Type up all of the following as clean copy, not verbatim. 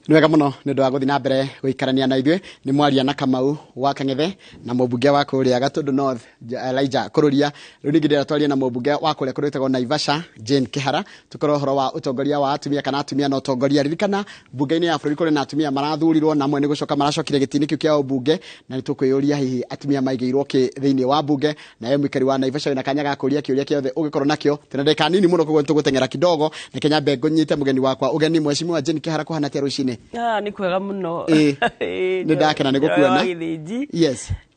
Nĩ wega mũno nĩ ũndũ wa gũthiĩ na mbere gũikarania na ithuĩ. Nĩ mwaria na Kamau wa Kang'ethe na mũmbunge wa kũrĩa Gatũndũ North, Elijah Kũrũria. Rĩu ningĩ ndĩrenda twarie na mũmbunge wa kũrĩa kũndũ gwĩtagwo Naivasha, Jane Kĩhara, tũkorwo ũhoro wa ũtongoria wa atumia kana atumia na ũtongoria. Ririkana mbunge-inĩ ya bũrũri kũrĩ na atumia marathurirwo na amwe nĩ gũcoka maracokire gĩtĩ-inĩ kĩu kĩa ũmbunge, na nĩ tũkwĩyũria hihi atumia maigĩirwo kĩ thĩinĩ wa mbunge. Nawe mũikari wa Naivasha wĩna kanya ga kũria kĩũria kĩothe ũngĩkorwo nakĩo. Twĩna ndagĩka nini mũno koguo nĩtũgũteng'era kidogo. Reke nyambe ngũnyite mũgeni wakwa ũgeni, Mheshimiwa Jane Kĩhara, kũhana atĩa rũcinĩ? Ah, nĩ kwega mũno. Nĩ ndakena nĩ gũkuona. Wa Gĩthĩnji.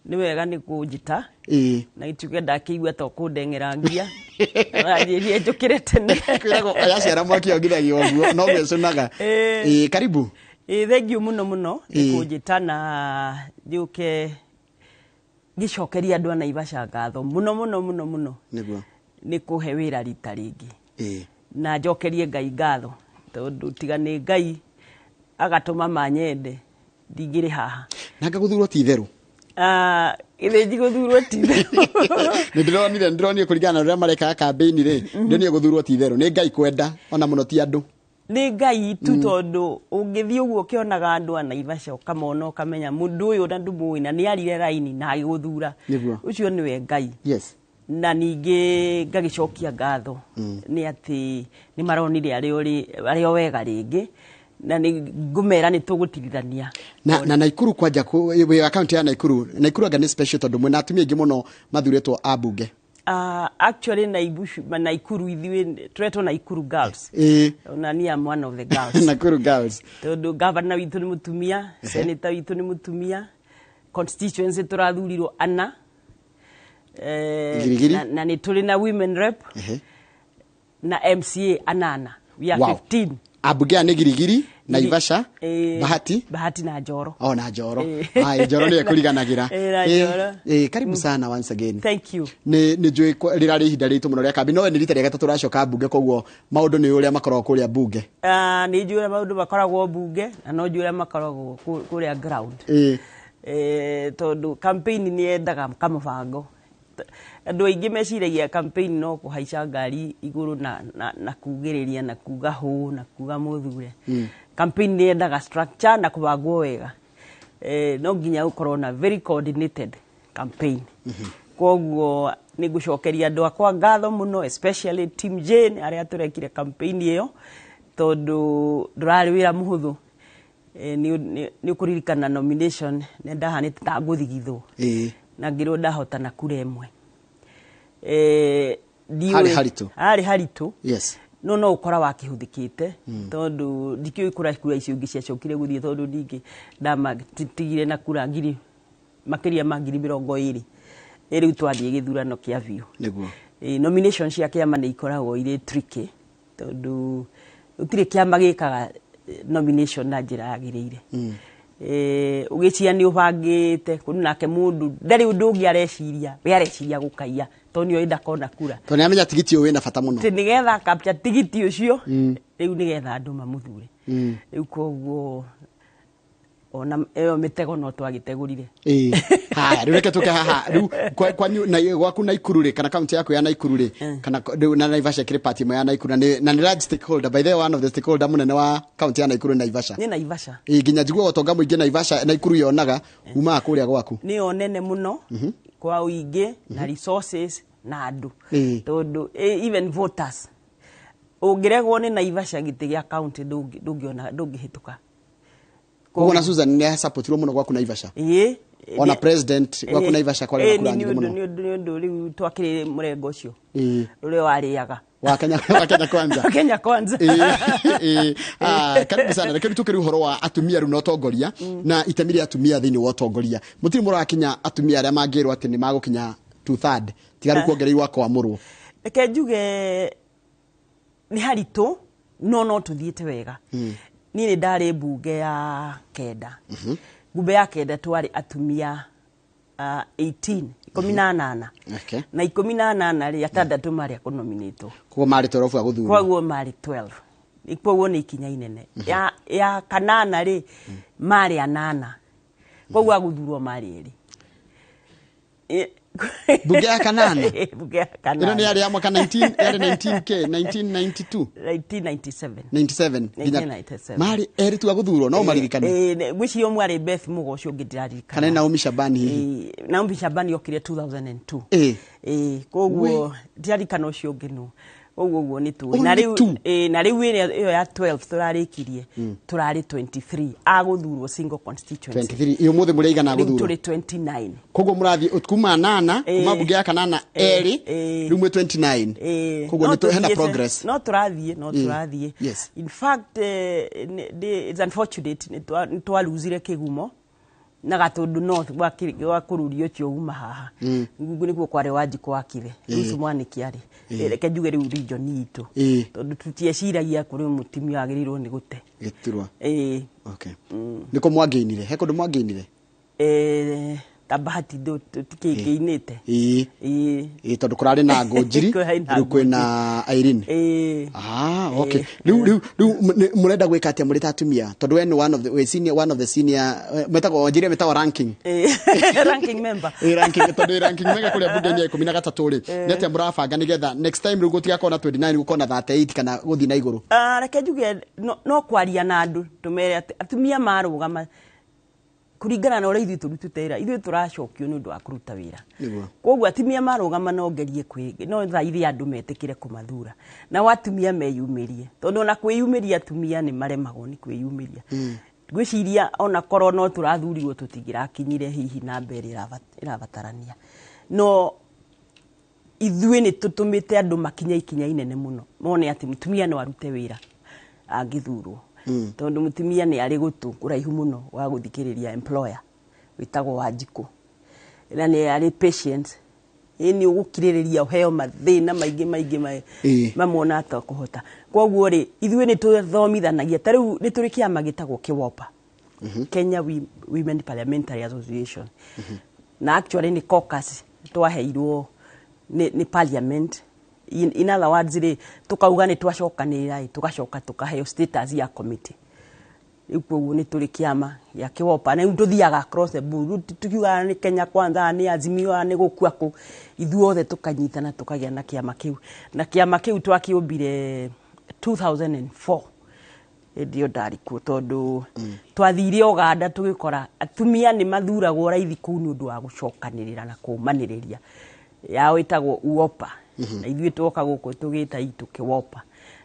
Nĩ wega nĩ kũnjĩta. Na gĩtuĩke ndakĩigua to kũndeng'erangia. Ũranjĩrire njũkĩre tene. Kwĩragwo oya ciara mwaki ongithagio ũguo noguo ĩcũnaga. Ĩĩ, karibu. Ĩĩ, thengiũ mũno mũno nĩ kũnjĩta na njũke ngĩcokeria andũ a Naivasha ngatho mũno mũno mũno mũno nĩ kũhe wĩra rita rĩngĩ. Na njokerie Ngai ngatho tondũ tiga nĩ Ngai agatũma manyende ndingĩrĩ haha. Na ngagũthurwo ti itherũ. Ah, Gĩthĩnji gũthurwo ti itherũ. Nĩ ndĩronire kũringana na ũrĩa marekaga campaign rĩ, ndĩronire gũthurwo ti itherũ nĩ Ngai kwenda ona mũno ti andũ. Nĩ Ngai tu, tondũ ũngĩthiĩ ũguo ũkĩonaga andũ a Naivasha ũkamona ũkamenya mũndũ ũyũ na ndũmũĩ na nĩ arire raini na agĩgũthura. Ũcio nĩwe Ngai. Na ningĩ ngagĩcokia ngatho nĩ atĩ nĩ maronire arĩ o wega rĩngĩ, na nĩ ngũmera nĩ tũgũtirithania. Na Naikuru kwanja wĩ wa kaunti ya Naikuru. Naikuru anga nĩ special tondũ mwĩna atumia aingĩ mũno mathurĩtwo a mbunge. Actually Naikuru ithuĩ tũretwo Naikuru Girls. Ona niĩ am one of the girls. Nakuru Girls. Tondũ governor witũ nĩ mũtumia, senator witũ nĩ mũtumia, constituency tũrathurirwo ana. Girigiri. Na nĩ tũrĩ na women rep na MCA anana. We are 15. Ambunge aya nĩ Girigiri, Naivasha, Bahati. Bahati na Njoro. Oh, na Njoro. Ai, Njoro nĩyo ĩkũriganagĩra. Na Njoro. Karibu sana once again. Thank you. Nĩ njũĩ rĩrarĩ ihinda rĩritũ mũno rĩa kambi, no we nĩ rita rĩa gatatũ ũracoka mbunge, koguo maũndũ nĩ ũrĩa makoragwo kũrĩa mbunge. Ah, nĩ njũĩ ũrĩa maũndũ makoragwo mbunge na no njũĩ ũrĩa makoragwo kũrĩa ground. Tondũ campaign nĩ yendaga kamũbango. Andũ aingĩ meciragia campaign no kũhaica ngari igũrũ na kugĩrĩria na kuga hũ na kuga mũthure. Campaign nĩ yendaga structure na kũbangwo wega. No nginya ũkorwo na very coordinated campaign. Koguo nĩ ngũcokeria andũ akwa ngatho mũno, especially Team Jane arĩa tũrekire campaign ĩyo, tondũ ndũrarĩ wĩra mũhũthũ. Nĩ ũkũririkana nomination nĩ ndahanĩte ta ngũthigithwo na ngĩrwo ndahotana kura ĩmwe. Harĩ haritũ. Harĩ haritũ. No ũkora wakĩhũthĩkĩte tondũ ndikĩũĩ kura kura icio ingĩ ciacokire gũthiĩ, tondũ ndingĩ ndamatigire na kura ngiri makĩria ma 20,000. Rĩu twathiĩ gĩthurano kĩa biũ. Nomination cia kĩama nĩ ikoragwo irĩ tricky tondũ gũtirĩ kĩama gĩkaga nomination na njĩra yagĩrĩire. Ũgĩciria nĩ ũbangĩte kũndũ nake mũndũ ndarĩ ũndũ ũngĩ areciria, we areciria gũkaiya tondũ nĩoĩ ndakona kura. Tondũ nĩamenya tigiti ũyũ wĩna bata mũno. Atĩ nĩgetha capture tigiti ũcio rĩu nĩgetha andũ mamũthure. Rĩu koguo ona ĩyo mĩtego no twagĩtegũrire. Haya, rĩu reke tũke haha rĩu kwanyu na gwaku Naikuru rĩ, kana kaunti yaku ya Naikuru rĩ, kana rĩu na Naivasha ĩkĩrĩ part ĩmwe ya Naikuru, na nĩ large stakeholder, by the way, one of the stakeholder mũnene wa kaunti ya Naikuru nĩ Naivasha. Nĩ Naivasha. Nginya njiguaga ũtonga mũingĩ Naivasha Naikuru yonaga umaga kũrĩa gwaku. Nĩyo nene mũno kwa ũingĩ na resources na andũ, tondũ even voters ũngĩregwo nĩ Naivasha gĩtĩ gĩa county ndũngĩona ndũngĩhĩtũka. Koguo na Susan nĩ asapotirwo mũno gwaku Naivasha. Ona president gwaku Naivasha kwarĩ na kura nyingĩ mũno. Nĩ ũndũ rĩu twakĩrĩ mũrengo ũcio ũrĩa warĩaga wa Kenya Kwanza. Wa Kenya Kwanza. Ĩĩ. Ah, karibu sana. Reke rĩu tũke rĩu ũhoro wa atumia rĩu na ũtongoria na itemi rĩa atumia thĩinĩ wa ũtongoria. Mũtirĩ mũrakinya atumia arĩa mangĩrwo atĩ nĩ magũkinya two third, tiga rĩu kuongereirwo akwamũrwo. Reke njuge nĩ haritũ no tũthiĩte wega. Niĩ nĩ ndarĩ mbunge ya kenda. Mbunge ya kenda twarĩ atumia 18, 18. Na 18 rĩ, atandatũ marĩ a kũnominĩtwo. Koguo marĩ 12 a gũthurwo. Koguo marĩ 12. Koguo nĩ ikinya inene. Ya kanana rĩ, marĩ anana, koguo a gũthurwo marĩ erĩ. Bunge ya kanana. Bunge ya kanana. Ĩno nĩ yarĩ ya mwaka 19 yarĩ 19K 1992. 1997. 97. 1997. Marĩ erĩ tu a gũthurwo, no maririkane. Ngwĩciria ũmwe arĩ Beth Mugo, ũcio ũngĩ ndiraririkana. Kana Naomi Shabani hihi. Naomi Shabani okire 2002. Koguo ndiririkana ũcio ũngĩ nũ. Koguo ũguo nĩ tũĩ. Na Only rĩu two. Na rĩu ĩrĩa ĩyo ya 12 tũrarĩkirie, tũrarĩ 23 a gũthurwo single constituency. 23. Iyo mũthĩ mũrĩ aigana Rĩu gũthurwo? tũrĩ 29. Koguo mũrathiĩ kuma nana, kuma bunge ya kanana erĩ, rĩu mwĩ 29. Koguo No nĩ hena tũthiĩte- progress. No tũrathiĩ, no tũrathiĩ. In fact, it's unfortunate nĩ twaruzire Kĩgumo na Gatũndũ North gwa kũrũria ũcio uma haha. Nĩguo kwarĩ Wanjikũ wa Kithe. Rĩu Mwanĩki arĩ. Reke njuge rĩu region itũ. Tondũ tutieciragia kũrĩ mũtumia wagĩrĩirwo nĩ gũte. Gĩturwa. Okay. Nĩkũ mwangĩinire? He kũndũ mwangĩinire? Ta Bahati tũtikĩinĩte. Ĩĩ, tondũ kũrarĩ na Ngũnjiri, Kũrarĩ na rĩu kwĩna Irene. Ah, okay. Rĩu mũrenda gwĩka atĩa mũrĩ ta atumia? Tondũ we nĩ one of the, we senior, one of the senior, metagwo, wanjĩrire metagwo ranking. Ranking member. Ĩĩ, ranking, tondũ ĩ ranking mega kũrĩa bunge-inĩ ya 13 rĩ. Nĩ atĩa mũrabanga nĩgetha next time rĩu gũtigakorwo na 29, gũkorwo na 38 kana gũthiĩ na igũrũ? Reke njuge no kwaria na andũ tũmere atĩ atumia marũgama kũringana na ũrĩa ithuĩ tũrutĩte wĩra, ithuĩ tũracokio nĩ ũndũ wa kũruta wĩra. Koguo atumia marũgama no ngerie kwĩ, no thaithie andũ metĩkĩre kũmathura. Nao atumia meyumĩrie, tondũ ona kwĩyumĩria atumia nĩ maremagwo nĩ kwĩyumĩria. Ngwĩciria ona korwo no tũrathurirwo tũtingĩrakinyire hihi namba ĩrĩa ĩrabatarania. No ithuĩ nĩ tũtũmĩte andũ makinye ikinya inene mũno, mone atĩ mũtumia no arute wĩra angĩthurwo. Tondũ mũtumia nĩ arĩ gũtũ kũraihu mũno wa gũthikĩrĩria employer wĩtagwo Wanjikũ, na nĩ arĩ patient. Ĩ nĩ ũgũkirĩrĩria ũheo mathĩna maingĩ maingĩ mamwona atakũhota. Koguo rĩ, ithuĩ nĩ tũthomithanagia. Ta rĩu nĩ tũrĩ kĩama gĩtagwo KEWOPA, Kenya Women Parliamentary Association. Na actually nĩ caucus twaheirwo nĩ parliament. In other words rĩ, tukauga nĩ twacokanĩrĩra ĩ, tugacoka tukaheo status ya committee. Rĩu koguo nĩ tũrĩ kĩama gĩa KEWOPA, na rĩu tũthiaga across the board. Rĩu tukiugaga nĩ Kenya Kwanza, nĩ Azimio, nĩ gũkua kũ, ithuothe tũkanyitana tũkagĩa na kĩama kĩu. Na kĩama kĩu twakĩũmbire 2004, hĩndĩ ĩyo ndarĩ kuo, tondũ twathire Uganda tũgĩkora atumia nĩ mathuragwo raithi kũu nĩ ũndũ wa gũcokanĩrĩra na kũmanĩrĩria. Yao ĩtagwo UOPA. Na ithuĩ twoka gũkũ tũgĩta itũ KEWOPA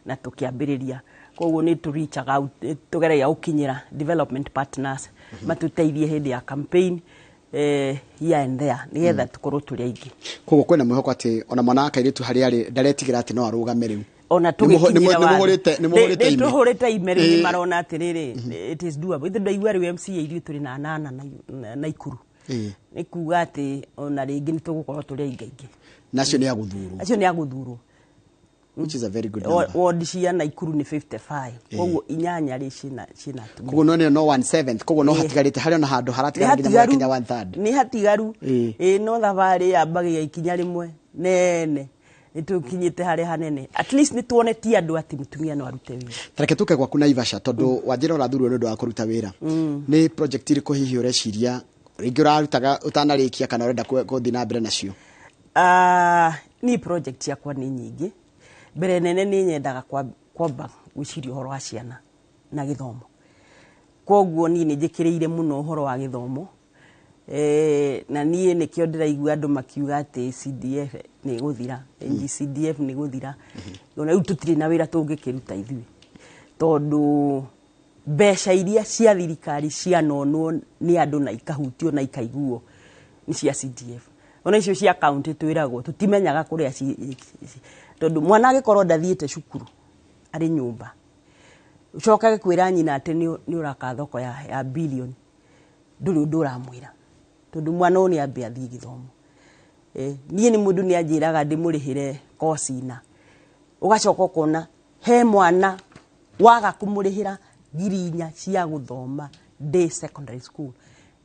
na tũkĩambĩrĩria. Koguo nĩ tũ reach out, tũgeragia gũkinyĩra development partners matũteithie hĩndĩ ya campaign, here and there, nĩgetha tũkorwo tũrĩ aingĩ. Koguo kwĩna mwĩhoko atĩ ona mwana wa kairĩtu harĩa arĩ ndaretigĩra atĩ no arũgame rĩu. Ona tũgĩkinyĩra watho. Nĩ mũhũrĩte ime. Nĩ tũhũrĩte ime rĩu, nĩ marona atĩrĩrĩ, it is doable. Ithuĩ ndaigua rĩu MCA ithuĩ tũrĩ na anana na Ikuru. Nĩ kuga atĩ ona rĩngĩ nĩ tũgũkorwo tũrĩ aingĩ aingĩ. Na acio nĩ agũthurwo. Acio nĩ agũthurwo. Which is a very good number. Ward cia Naikuru nĩ 55. Koguo inyanya rĩ ciĩna atumia. Koguo no no 1/7, koguo no hatigarĩte harĩ ona handũ haratigara nginya Nĩ mũgakinya 1/3. Nĩ hatigaru. No thabarĩ yambagia ikinya rĩmwe nene. Nĩ tũkinyĩte harĩa hanene. At least nĩ tuonetie andũ atĩ mũtumia no arute wĩra. Tareke tũke gwaku Naivasha, tondũ wanjĩra ũrathurirwo nĩ ũndũ wa kũruta wĩra. Nĩ project irĩkũ hihi ũreciria rĩngĩ ũrarutaga ũtanarĩkia kana ũrenda gũthiĩ na mbere nacio? Niĩ project ciakwa nĩ nyingĩ. Mbere nene nĩ nyendaga kwamba gwĩciria ũhoro wa ciana na gĩthomo. Koguo niĩ nĩ njĩkĩrĩire mũno ũhoro wa gĩthomo. Na niĩ nĩkĩo ndĩraigua andũ makiuga atĩ CDF nĩ ĩgũthira, NGCDF nĩ ĩgũthira. Ona rĩu tũtirĩ na wĩra tũngĩkĩruta ithuĩ, tondũ mbeca iria cia thirikari cianonwo nĩ andũ na ikahutio na ikaiguo nĩ cia CDF. Ona icio cia county twĩragwo tũtimenyaga kũrĩa tondũ mwana angĩkorwo ndathiĩte cukuru arĩ nyũmba, ũcokage kwĩra nyina atĩ nĩ ũraka thoko ya billion, ndũrĩ ũndũ ũramwĩra, tondũ mwana ũyũ nĩ ambe athiĩ gĩthomo. Niĩ nĩ mũndũ nĩ anjĩraga ndĩmũrĩhĩre koci na ũgacoka ũkona he mwana waga kũmũrĩhĩra ngiri inya cia gũthoma day secondary school,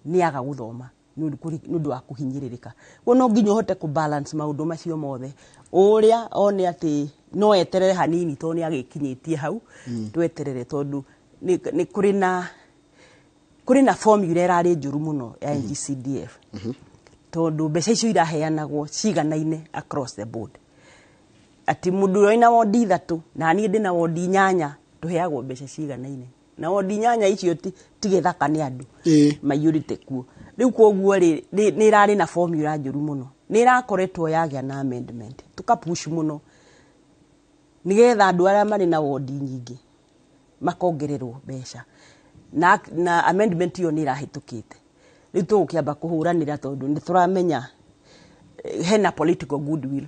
nĩ aga gũthoma nĩ ũndũ wa kũhinyĩrĩrĩka. Koguo no nginya ũhote kũ balance maũndũ macio mothe, ũrĩa one atĩ no eterere hanini tondũ nĩ agĩkinyĩtie hau, tweterere tondũ nĩ kũrĩ na formula ĩrarĩ njũru mũno ya NGCDF. Tondũ mbeca icio iraheanagwo ciganaine across the board, atĩ mũndũ ũrĩa wĩna wondi 3 na niĩ ndĩna wondi 8 tũheagwo mbeca ciganaine, na wondi 8 icio ti gĩthaka, nĩ andũ maiyũrĩte kuo. Rĩu koguo rĩ, nĩ ĩrarĩ na formula njũru mũno, nĩ ĩrakoretwo yagĩa na amendment, tũkapush mũno nĩgetha andũ arĩa marĩ na wondi nyingĩ makongererwo mbeca, na amendment ĩyo nĩ ĩrahĩtũkĩte. Rĩu tũgũkĩamba kũhũranĩra tondũ nĩ tũramenya hena political goodwill.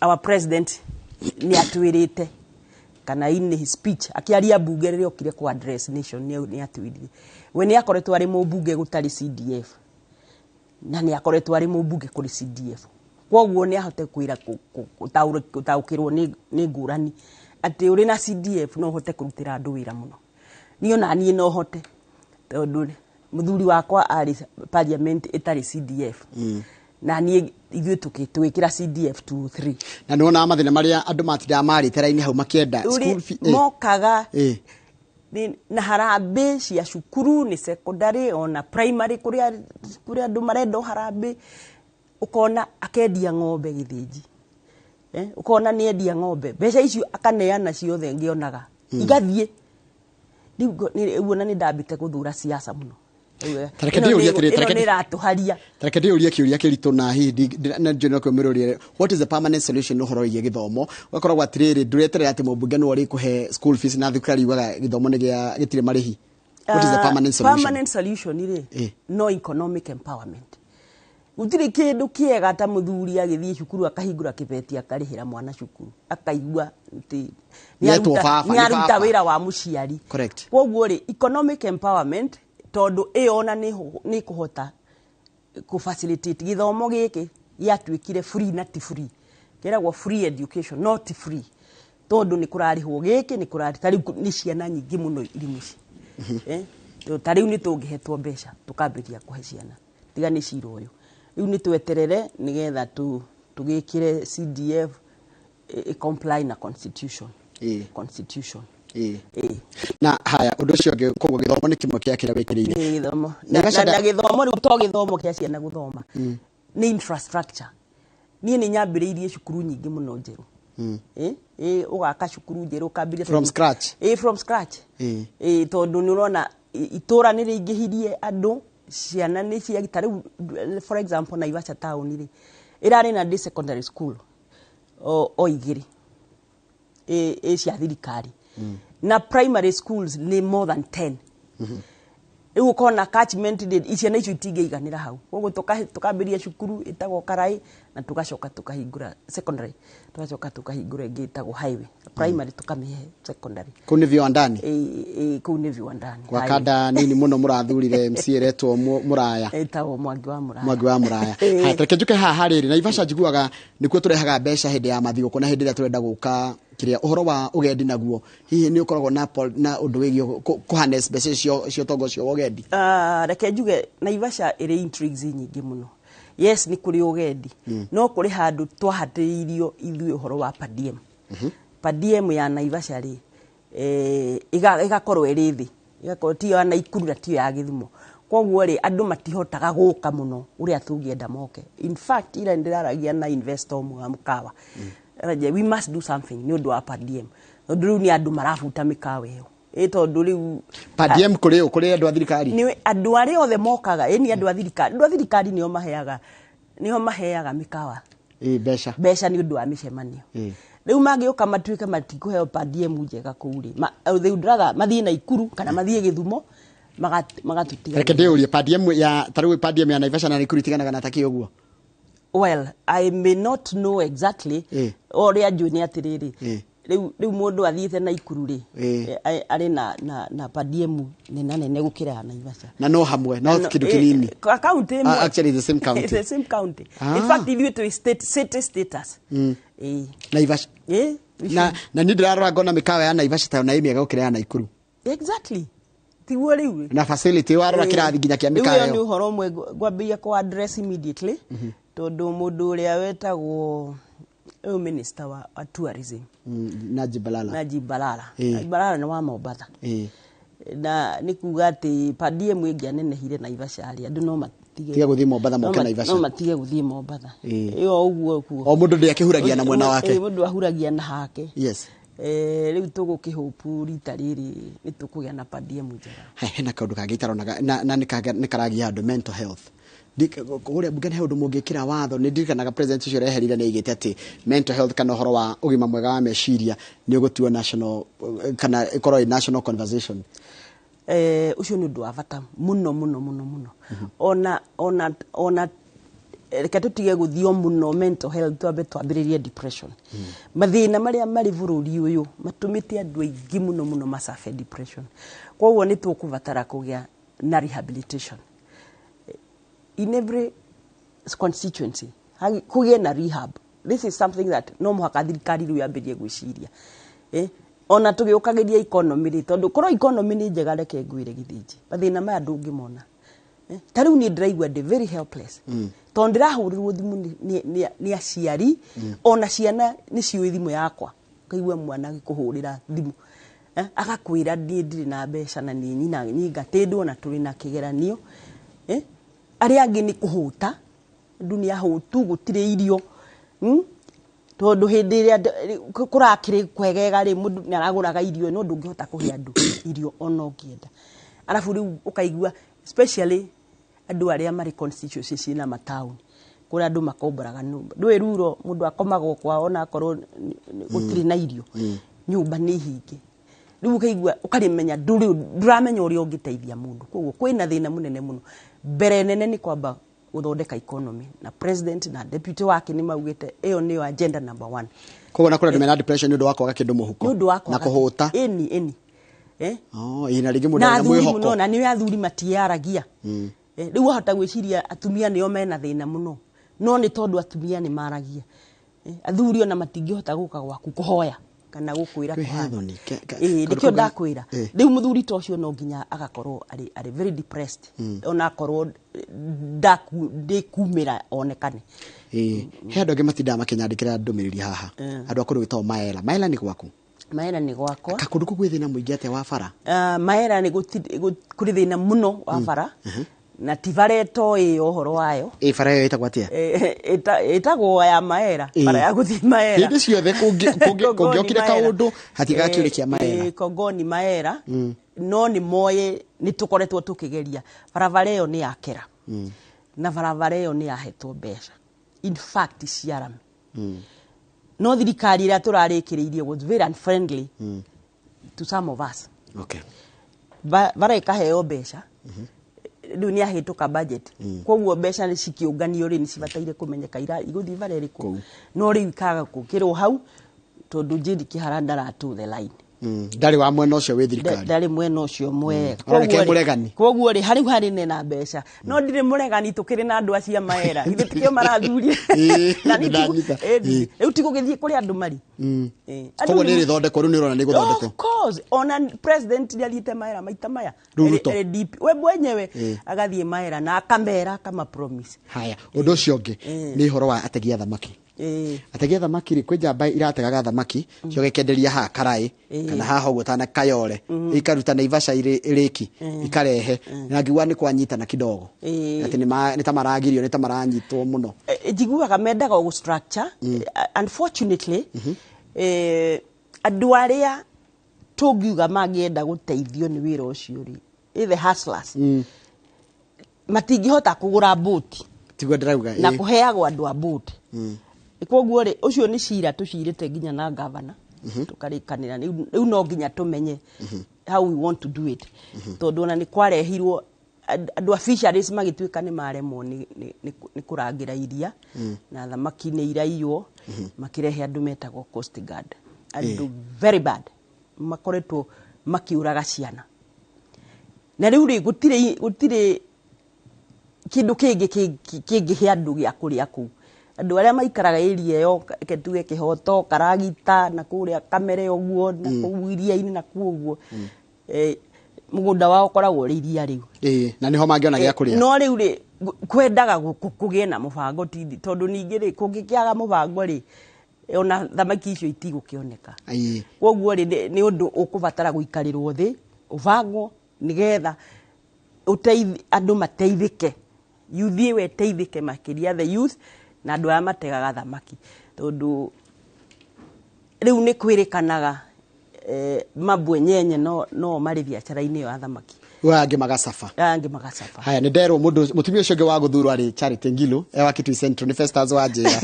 Our president nĩ atwĩrĩte, kana in his speech akĩaria mbunge rĩrĩa okire kũ address nation, nĩ atwĩrire we nĩ akoretwo arĩ mũmbunge gũtarĩ CDF na nĩ akoretwo arĩ mũmbunge kũrĩ CDF, koguo nĩ ahote kwĩra gũtaũkĩrwo nĩ ngũrani atĩ ũrĩ na CDF no ũhote kũrutĩra andũ wĩra mũno. Niĩ ona niĩ no hote, tondũ mũthuri wakwa arĩ parliament ĩtarĩ CDF na niĩ ithuĩ tũgĩkĩra CDF 2 3. Na nĩ wonaga mathĩna marĩa andũ matindaga marĩte raini hau makĩenda school fee? Mokaga na harambĩ cia cukuru, nĩ secondary ona primary, kũrĩa andũ marenda harambĩ, ũkona akendia ng'ombe gĩthĩnji, ũkona nĩ endia ng'ombe, mbeca icio akaneana ciothe ngĩonaga igathiĩ. Rĩu ona nĩ ndambĩte gũthũra siasa mũno. Tareke ndĩũrie atĩrĩ, Ĩno nĩ ĩratũharia. Tareke ndĩũrie kĩũria kĩritũ, na hihi na njũĩ no kĩũmĩrũrie. What is the permanent solution ũhoro wĩgiĩ gĩthomo? Ũgakoragwo atĩrĩrĩ, ndũreterera atĩ mũmbunge nĩwe ũrĩkũhe school fees na thirikari yugaga gĩthomo nĩ gĩa gĩtirĩ marĩhi. What is the permanent solution? Permanent solution rĩ, no economic empowerment. Gũtirĩ kĩndũ kĩega ta mũthuri agĩthiĩ cukuru akahingũra kĩbeti akarĩhĩra mwana cukuru, akaigua atĩ Nĩetwo baba, nĩ nĩaruta baba. wĩra wa mũciari. Koguo rĩ, economic empowerment, tondũ ĩyo ona nĩ kũhota kũ facilitate gĩthomo gĩkĩ gĩatuĩkire free na ti free, kĩragwo free education not free, tondũ nĩ kũrarĩhwo gĩkĩ, nĩ kũrarĩ ta rĩu nĩ ciana nyingĩ mũno irĩ mũciĩ. Ta rĩu nĩ tũngĩhetwo mbeca tũkambĩrĩria kũhe ciana, tiga nĩ cira ũyũ. Rĩu nĩ tweterere nĩgetha tũgĩkĩre CDF comply na constitution. Constitution. Na haya, ũndũ ũcio ũngĩ, koguo gĩthomo nĩ kĩmwe kĩa kĩrĩa wĩkĩrĩire. Nĩ gĩthomo. Na Na gĩthomo rĩu to gĩthomo kĩa ciana gũthoma. Nĩ infrastructure. Niĩ nĩ nyambĩrĩirie cukuru nyingĩ mũno njerũ. Ũgaka cukuru njerũ, ũkambĩrĩria From scratch. From scratch. Tondũ nĩ ũrona itũra nĩ rĩingĩhirie andũ, ciana nĩ cia, ta rĩu, for example, Naivasha town rĩ, ĩrarĩ na day secondary school o igĩrĩ. Cia thirikari. Na primary schools nĩ more than 10. Rĩu ũkona catchment rĩ, ciana icio itingĩiganĩra hau. Koguo tũkambĩrĩria cukuru ĩtagwo Karai, na tũgacoka tũkahingũra secondary, tũgacoka tũkahingũra ĩngĩ ĩtagwo Highway. Primary tũkamĩhe secondary. Kũu nĩ viwandani? Kũu nĩ viwandani. Kwa kanda nini mũno mũrathurire MC ĩretwo Mũraya. Ĩtagwo Mwangi wa Mũraya. Mwangi wa Mũraya. Haya, tareke njuke haha rĩrĩ, Naivasha njiguaga nĩkuo tũrehaga mbeca hĩndĩ ya mathigũkũ na hĩndĩ ĩrĩa tũrenda gũka kĩrĩa ũhoro wa ũgendi naguo, hihi nĩ ũkoragwo na ũndũ wĩgiĩ kũ harness mbeca icio cia ũtonga ũcio wa ũgendi? Reke njuge Naivasha ĩrĩ intrigues nyingĩ mũno. Yes, nĩ kũrĩ ũgendi. No kũrĩ handũ twahatĩrĩirio ithuĩ ũhoro wa per diem. Per diem ya Naivasha rĩ, ĩgakorwo ĩrĩ thĩ. Ĩgakorwo tiyo ya Naikuru na tiyo ya Gĩthumo. Koguo rĩ, andũ matihotaga gũka mũno ũrĩa tũngĩenda moke. In fact, ira ndĩraragia na investor ũmwe wa mũkawa. Aragia, we must do something nĩ ũndũ wa per diem. Tondũ rĩu nĩ andũ marabuta mĩkawa ĩyo. Tondũ rĩu Per diem kũrĩ ũ? Kũrĩ andũ a thirikari? Nĩ andũ arĩa othe mokaga, nĩ andũ a thirikari. Andũ a thirikari nĩo maheaga, nĩo maheaga mĩkawa. Mbeca. Mbeca nĩ ũndũ wa mĩcemanio. Rĩu mangĩũka matuĩke matikũheo per diem njega kũu rĩ, they would rather mathiĩ Naikuru kana mathiĩ Gĩthumo, magatũtiga. Reke ndĩũrie, per diem ya, ta rĩu per diem ya Naivasha na Naikuru itiganaga na ta kĩ ũguo? Well, I may not know exactly. Ũrĩa njũĩ nĩ atĩrĩrĩ, rĩu mũndũ athiĩte Naikuru rĩ, arĩ na per diem nene nene gũkĩra ya Naivasha. Na no hamwe, no No, kĩndũ kĩnini. County ĩmwe. Actually, the same county. It's the same county. In fact, ithuĩ twĩ state, city status. Naivasha. We Na should. niĩ ndĩrarora ngona mĩkawa ya Naivasha ta ona ĩ mĩega gũkĩra ya Naikuru. Exactly. Tiguo rĩu. Na facility warora kĩrathi nginya kĩa Rĩu mĩkawa ĩyo ĩyo. nĩ ũhoro ũmwe ngwambĩrĩria kũ address immediately. Tondũ mũndũ ũrĩa wetagwo ũyũ minister wa tourism. Najib Balala. Najib Balala. Najib Balala nĩ wa Mombatha. Na nĩ kuga atĩ per diem ĩngĩanenehire Naivasha rĩ, andũ no matige Tiga gũthiĩ Mombatha moke Naivasha. No matige gũthiĩ Mombatha. Ĩĩ. Ĩyo ũguo kuo. O mũndũ ndĩakĩhuragia na mwena wake. Ĩĩ, mũndũ ahuragia na hake. Yes. Rĩu tũgũkĩhũpu rita rĩrĩ nĩ tũkũgĩa na per diem njega. Hena kaũndũ kangĩ itaronaga na nĩ karagia andũ mental health. Kũrĩa mbunge nĩ he ũndũ mũngĩkĩra watho. Nĩ ndirikanaga president ũcio ũreherire nĩ aigĩte atĩ mental health kana ũhoro wa ũgima mwega wa meciria nĩ ũgũtuo national, kana ĩkorwo ĩ national conversation. Ũcio nĩ ũndũ wa bata mũno mũno mũno mũno. Ona reke tũtige gũthio mũno mental health, twambe twambĩrĩrie depression. Mathĩna marĩa marĩ bũrũri ũyũ matũmĩte andũ aingĩ mũno mũno macabe depression. Koguo nĩ tũkũbatara kũgĩa na rehabilitation in every constituency, kũgĩe na rehab. This is something that no mũhaka thirikari rĩu yambĩrĩrie gwĩciria. Ona tũgĩũkagĩria economy rĩ, tondũ korwo economy nĩ njega, reke ngwĩre Gĩthĩnji, mathĩna maya ndũngĩmona. Ta rĩu niĩ ndĩraigua ndĩ very helpless, tondũ ndĩrahũrĩrwo thimũ nĩ aciari, ona ciana nĩ ciũĩ thimũ yakwa. Ũkaigua mwana agĩkũhũrĩra thimũ, agakwĩra niĩ ndirĩ na mbeca na nĩ nyina nyingatĩndwo na tũrĩ na kĩgeranio. Arĩa angĩ nĩ kũhũta, andũ nĩ ahũtu, gũtirĩ irio. Tondũ hĩndĩ ĩrĩa kũrakĩrĩ kwegega rĩ, mũndũ nĩ aragũraga irio, no ndũngĩhota kũhe andũ irio ona ũngĩenda. Arabu rĩu ũkaigua especially andũ arĩa marĩ constituency ciĩna mataũni, kũrĩa andũ makomboraga nyũmba. Ndũĩ ruro mũndũ akomaga kwao ona akorwo gũtirĩ na irio, nyũmba nĩ hinge. Rĩu ũkaigua ũkarimenya ndũramenya ũrĩa ũngĩteithia mũndũ. Koguo kwĩna thĩna mũnene mũno. Mbere nene nĩ kwamba gũthondeka economy, na president na deputy wake nĩ maugĩte ĩyo nĩyo agenda number 1. Koguo na kũrĩ andũ mena depression nĩ ũndũ wa kwaga kĩndũ mũhuko nĩ ũndũ wa na kwaga kũhũta. Ĩni ĩni. Oh, ĩ, na rĩngĩ mũndũ Na arĩ na athuri mwĩhoko. mũno, na nĩo athuri matiaragia. Rĩu wahota gwĩciria atumia nĩo mena thĩna mũno, no nĩ tondũ atumia nĩ maragia. Athuri ona matingĩhota gũka gwaku kũhoya kana gũkwĩra Kwĩ kũhana. hethoni, Ĩĩ, kaũndũ nĩkĩo kau ndakwĩra. Rĩu mũthuri ta ũcio no nginya agakorwo arĩ very depressed, ona akorwo ndĩkumĩra onekane. Ĩĩ, he andũ angĩ matindaga makĩnyandĩkĩra ndũmĩrĩri haha. Andũ a kũndũ gwĩtagwo Maela. Maela nĩ gwaku? Maela nĩ gwakwa. Ka kũndũ kũu gwĩ thĩna mũingĩ atĩa wa bara? Maela nĩ kũrĩ thĩna mũno wa bara, na ti bara ĩtoĩ ũhoro wayo. Ĩ, bara ĩyo ĩtagwo atĩa? Ĩtagwo ya Maera, bara ya gũthiĩ Maera. Hĩndĩ ciothe Kongoni kũngĩokire Maera. kaũndũ hatigakĩũrĩ kĩa Maera. Kongoni Maera, no nĩ moĩ nĩ tũkoretwo tũkĩgeria. Barabara ĩyo nĩ yakera, na barabara ĩyo nĩ yahetwo mbeca, in fact ciarame, no thirikari ĩrĩa tũrarĩkĩrĩirie was very unfriendly to some of us. Bara ĩkaheo mbeca, rĩu nĩ ahĩtũka budget, koguo mbeca nĩ cikĩũnganio rĩ, nĩ cibataire kũmenyeka igũthiĩ bara ĩrĩkũ, Kũu. no rĩu ikaga gũkĩrwo hau tondũ Jane Kĩhara ndaratũ the line. Ndarĩ wa mwena ũcio wĩ thirikari. Ndarĩ mwena ũcio mwega. Aroneka Koguo rĩ- mũregani. Koguo rĩ, harĩu harĩ nena mbeca, no ndirĩ mũregani, tũkĩrĩ na andũ acio a Maera, ithuĩ tikĩo marathurire. Ĩĩ, Na nĩ ndanyita. rĩu tigũgĩthiĩ kũrĩa andũ marĩ. Andũ Koguo nĩ ĩrĩthondekwo, rĩu nĩ ũrona nĩ ĩgũthondekwo. Of course, ona president nĩ athiĩte Maera maita maya. Rĩu Ruto. Ere DP. We mwenyewe Ĩĩ. agathiĩ Maera na akamera akama promise. Haya, ũndũ ũcio ũngĩ nĩ ũhoro wa ategi a thamaki. Ategi a thamaki rĩ, kwĩ njamba irategaga thamaki ciogekenderia haha karaĩ kana haha ũguo tana kayore, ikaruta Naivasha irĩki ikarehe, na ngiuga nĩ kwanyitana kidogo, atĩ nĩ ta maragirio, nĩ ta maranyitwo mũno. Njiguaga mendaga gũ structure. Unfortunately, andũ arĩa tũngiuga mangĩenda gũteithio nĩ wĩra ũcio rĩ, the hustlers, matingĩhota kũgũra boti. Tiguo ndĩrauga. Na kũheagwo andũ a boti. Koguo rĩ, ũcio nĩ cira tũcirĩte nginya na gavana tũkarĩkanĩra. Rĩu no nginya tũmenye how we want to do it, tondũ ona nĩ kwarehirwo andũ a fisheries magĩtuĩka nĩ maremwo nĩ kũrangĩra iria na thamaki nĩ iraiywo, makĩrehe andũ metagwo Coast Guard, andũ very bad, makoretwo makĩũraga ciana. Na rĩu rĩ, gũtirĩ kĩndũ kĩngĩ kĩngĩhe andũ gĩa kũrĩa kũu. Andũ arĩa maikaraga area ĩyo, reke tuge Kĩhoto, Karagita, na kũrĩa Kamere ũguo, na kũu iria-inĩ na kũu ũguo, mũgũnda wao ũkoragwo ũrĩ iria rĩu. Ĩĩ, na nĩho mangĩona gĩa kũrĩa. No rĩu rĩ, kwendaga kũgĩe na mũbango, tondũ ningĩ rĩ, kũngĩkĩaga mũbango rĩ, ona thamaki icio itigũkĩoneka. Koguo rĩ, nĩ ũndũ ũkũbatara gũikarĩrwo thĩ, ũbangwo nĩgetha andũ mateithĩke. Youth ĩyo ĩteithĩke makĩria, the youth na andũ arĩa mategaga thamaki, tondũ rĩu nĩ kwĩrĩkanaga mabwenyenye no marĩ biacara-inĩ ĩyo ya thamaki. Aya angĩ magacaba. Aya angĩ magacaba. Haya, nĩ nderwo mũndũ mũtumia ũcio ũngĩ wa gũthurwo arĩ Charity Ngilu e wa Kitui Central, nĩ Festus wa njĩra,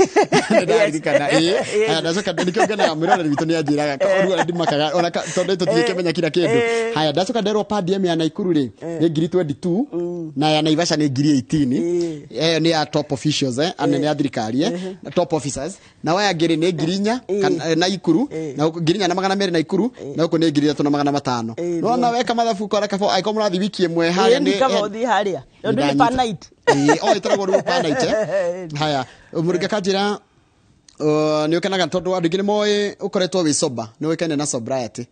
nĩ ndaririkana. Ĩĩ, haya, ndacoka nĩkĩo ngenaga mwĩroreri witũ nĩ anjĩraga rĩu ona ndimakaga ona tondũ tũtingĩkĩmenya kila kĩndũ. Haya, ndacoka nderwo per diem ya Naikuru rĩ nĩ ngiri 22 na ya Naivasha nĩ ngiri 18. Ĩyo nĩ ya top officials, anene a thirikari, top officers. Na waya ngiri nĩ 4,000 Naikuru na gũkũ 4,200 Naikuru, na gũkũ nĩ 3,500. Nona weka mathabu ũkora kaba angĩkorwo mũrathiĩ wiki ĩmwe harĩa. Nĩ kaba ũthiĩ harĩa tondũ nĩ per night. Ĩĩ, o ĩtaragwo rĩu per night. Haya, mũrĩnga kanjĩra nĩ ũkenaga tondũ andũ aingĩ nĩ moĩ ũkoretwo wĩ sober, nĩ ũĩkaine na sobriety,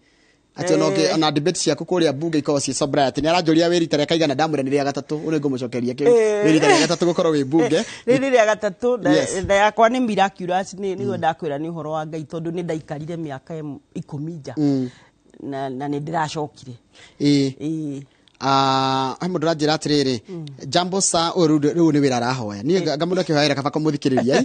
atĩ ona ona debate ciaku kũrĩa bunge ikoragwo ciĩ sobriety. Nĩ aranjũria wĩ rita rĩa kaigana, ndamwĩra nĩ rĩa gatatũ. Ũrĩa ngũmũcokeria kĩu, wĩ rita rĩa gatatũ gũkorwo wĩ bunge. Rĩrĩ rĩa gatatũ na yakwa nĩ miraculous, nĩ nĩguo ndakwĩra nĩ ũhoro wa Ngai, tondũ nĩ ndaikarire mĩaka 10 nja na nĩ ndĩracokire. Ĩĩ. Ah, he mũndũ ũranjĩra atĩrĩrĩ, jambo sa, ũyũ rĩu nĩ wĩra arahoya, niĩ ngamũndũ akĩhoera kaba kũmũthikĩrĩria.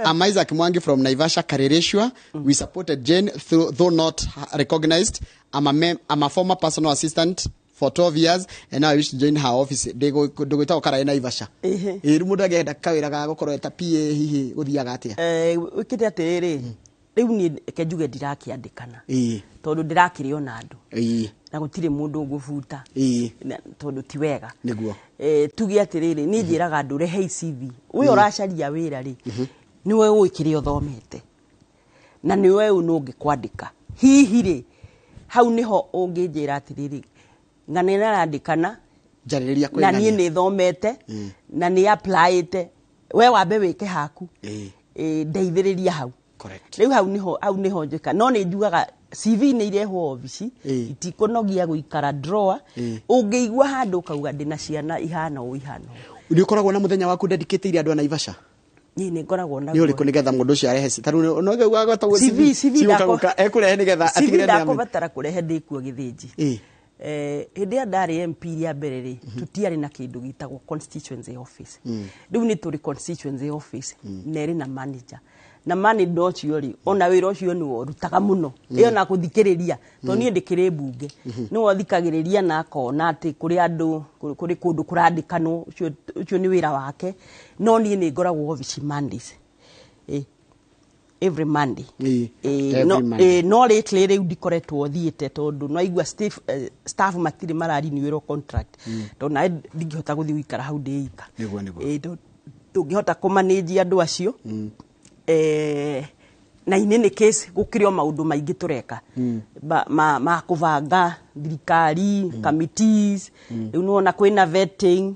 I'm Isaac Mwangi from Naivasha Karereshwa. We supported Jane though not recognized. I'm a former personal assistant for 12 years and now I wish to join her office. Ndĩgwĩtagwo Karaĩ Naivasha. Ĩĩ, rĩu mũndũ angĩenda kawĩra ga gũkorwo eta PA hihi gũthiaga atĩa? Wĩkĩte atĩrĩrĩ, rĩu niĩ reke njuge ndirakĩandĩkana tondũ ndĩrakĩrĩ ona andũ na gũtirĩ mũndũ ũngũbuta tondũ ti wega. Tuge atĩrĩrĩ, niĩ njĩraga andũ, rehei CV. Ũyũ ũracaria wĩra rĩ, nĩwe ũĩ kĩrĩa ũthomete na nĩwe ũũ nũngĩkwandĩka. Hihi rĩ, hau nĩho ũngĩnjĩra atĩrĩrĩ, ng'ana ĩrarandĩkana njarĩrĩria na niĩ nĩ thomete na nĩ applyĩte, we wambe wĩke haku. Ndeithĩrĩria hau. Rĩu hau nĩho njĩka, no nĩ njugaga CV nĩ irehwo obici, itikũnogia gũikara drawer. Ũngĩigua handũ ũkauga ndĩna ciana ihana ũũ, ihana ũũ. Nĩ ũkoragwo na mũthenya waku dedicate andũ a Naivasha? Niĩ nĩ ngoragwo nĩ naguo. Ũrĩkũ, nĩgetha mũndũ ũcio arehe ta rĩu no gwetagwo CV ekũrehe nĩgetha CV atigĩrĩre nĩ ndakũbatara kũrehe ndĩkuo gĩthĩnji. Hĩndĩ ĩrĩa ndarĩ MP rĩa mbere rĩ, tũtiarĩ na kĩndũ gĩtagwo constituency office. Rĩu nĩ tũrĩ constituency office na ĩrĩ na manager, na manager ũcio rĩ, ona wĩra ũcio nĩwe ũrutaga mũno ĩyo na gũthikĩrĩria, tondũ niĩ ndĩkĩrĩ mbunge, nĩwe ũthikagĩrĩria na akona atĩ kũrĩ andũ kũrĩ kũndũ kũrandĩkanwo. Ũcio nĩ wĩra wake, no niĩ nĩ ngoragwo obici Mondays, every Monday. Every no, Monday. No lately rĩu ndikoretwo thiĩte tondũ no aigua staff matirĩ mararinĩwĩrwo contract, tondũ nawe ndingĩhota gũthiĩ gũikara hau ndĩika. Nĩguo, nĩguo. Ndũngĩhota kũmanage andũ acio. Na in any case gũkĩrĩ o maũndũ maingĩ tũreka ma kũbanga thirikari, committees. Rĩu nĩwona kwĩna vetting,